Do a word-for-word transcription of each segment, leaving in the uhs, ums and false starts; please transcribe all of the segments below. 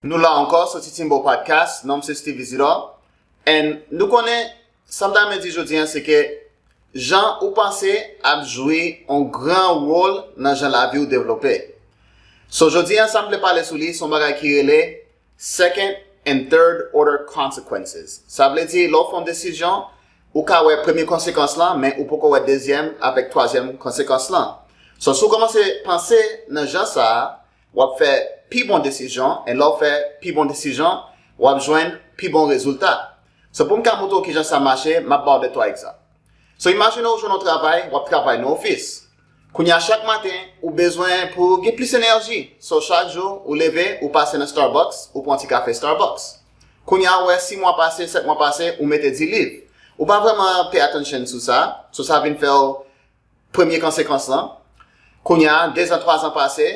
Nou la ankò sou Titimbo Podcast, non m se Steve Isidore. And nou konnen, sa m ta renmen di jodi an, se ke jan ou panse ap jwe yon gran wòl nan jan lavi w devlope. So, jodi an, sa m vle pale sou li, se yon bagay ki rele second and third order consequences. Sa vle di, lè w fè yon desizyon, ou ka wè premye konsekans lan, men ou poko wè dezyèm avèk twazyèm konsekans lan. So, si w kòmanse panse nan jan sa a, w ap fè pi bon desizyon, e lè w fè pi bon desizyon, w ap jwenn pi bon rezilta. So, pou m ka montre w kijan sa mache, m ap ba w de twa egzanp. So, imajine w jwenn yon travay, w ap travay nan ofis. Kounye a, chak maten, ou bezwen pou gen plis enèji. So, chak jou, ou leve, ou pase nan Starbucks, ou pran ti kafe Starbucks. Kounye a, ou wè sis mwa pase, sèt mwa pase, ou mete di liv. Ou pa vrèman pay attention sou sa, so sa vin fè w premye konsekans lan. Kounye a, dezan, twazan pase,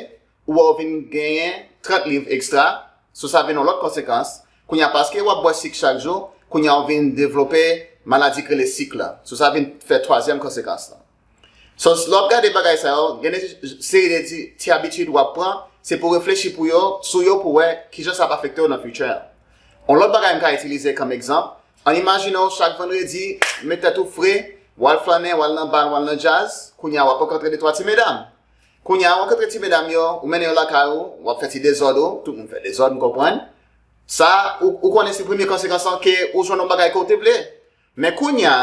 ou wè w vin genyen trant liv ekstra, so sa vin yon lòt konsekans. Kounye a, paske w ap bwè sik chak jou, kounye a, ou vin devlope maladi k rele sik la. So sa vin fè twazyèm konsekans lan. So, lè w ap gade bagay sa yo, gen de seri de ti, ti abitid w ap pran, se pou w reflechi pou yo, sou yo pou w wè kijan sa ap afekte w nan future an. Yon lòt bagay m ka itilize kòm egzanp, ann imajine w chak vandredi, met tèt ou fre, w al flannen, w al nan bal, w al nan djaz, kounye a w ap rankontre de twa ti medam. Kounye a, w rankontre ti medam yo, ou mennen yo lakay ou, w ap fè ti dezòd ou, tout moun fè dezòd, m konprann. Sa, ou, ou konnen se premye konsekans lan ke ou jwenn yon bagay ke w te vle. Men kounye a,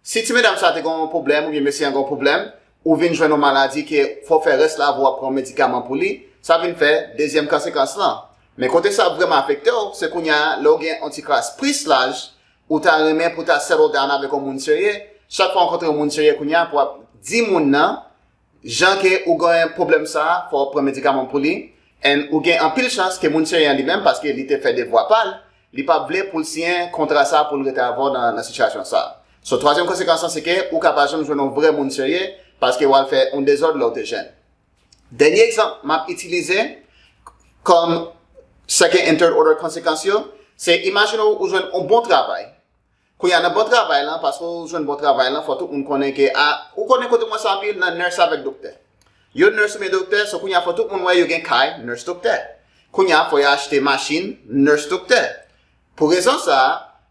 si ti medam sa te gen yon pwoblèm, oubyen mesye an gen yon pwoblèm, ou vin jwenn yon maladi ke fò w fè rès lavi w ap pran medikaman pou li, sa vin fè dezyèm konsekans lan. Men kote sa ap vrèman afekte w, se kounye a, lè w gen yon ti kras plis laj, ou ta renmen pou w ta settle down avèk yon moun serye, chak fwa w rankontre yon moun serye kounye a, pou w ap di moun nan, jan ke ou gen pwoblèm sa a, fò w pran medikaman pou li, and ou gen anpil chans ke moun serye an li menm, paske li te fè devwa pa l, li p ap vle pou l siyen kontra sa a pou l rete avè w nan, nan sitiyasyon sa a. So, twazyèm konsekans lan, se ke ou ka pa janm jwenn yon vrè moun serye, paske w al fè yon dezòd lè w te jèn. Dènye egzanp m ap itilize kòm second and third order konsekans yo, se imajine w ou jwenn yon bon travay. Kounye a, nan bon travay lan, paske w jwenn bon travay lan, fò tout moun konnen ke, a, ou konnen kote m wè sa anpil, nan nurse avèk doktè. Yo nurse oubyen doktè, so kounye a, fò tout moun wè yo gen kay, nurse doktè. Kounye a, fò yo achte machin, nurse doktè. Pou rezon sa a,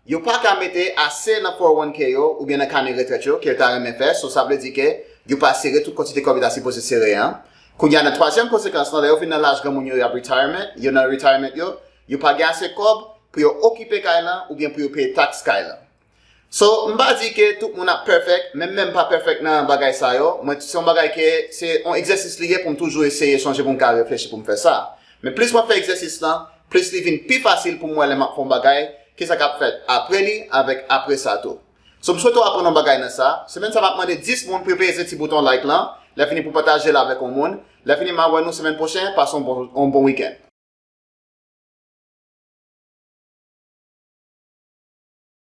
yo pa ka mete ase nan four oh one k yo oubyen nan kanè retrèt yo ke yo ta renmen fè, so sa vle di ke yo pa sere tout kantite kòb yo ta sipoze sere an. Kounye a, nan twazyèm konsekans lan, lè yo vin nan laj granmoun yo, y ap retirement, yo nan retirement yo, yo pa gen ase kòb pou yo okipe kay lan oubyen pou yo peye taks kay lan. So, m pa di ke tout moun ap perfect, men m menm pa perfect nan bagay sa yo. Mwen, se yon bagay ke, se yon egzèsis li ye pou m toujou eseye chanje pou m ka reflechi pou m fè sa. Men plis mwen fè egzèsis lan, plis li vin pi fasil pou m wè lè m ap fè yon bagay, kisa k ap fèt apre li, avèk apre sa tou. So, m swete w aprann yon bagay nan sa. Semèn sa, m ap mande dis moun pou yo peze ti bouton like lan, lè fini pou pataje l avèk yon moun. Lè fini, m a wè nou semèn pwochen, pase yon bon, yon bon wikenn.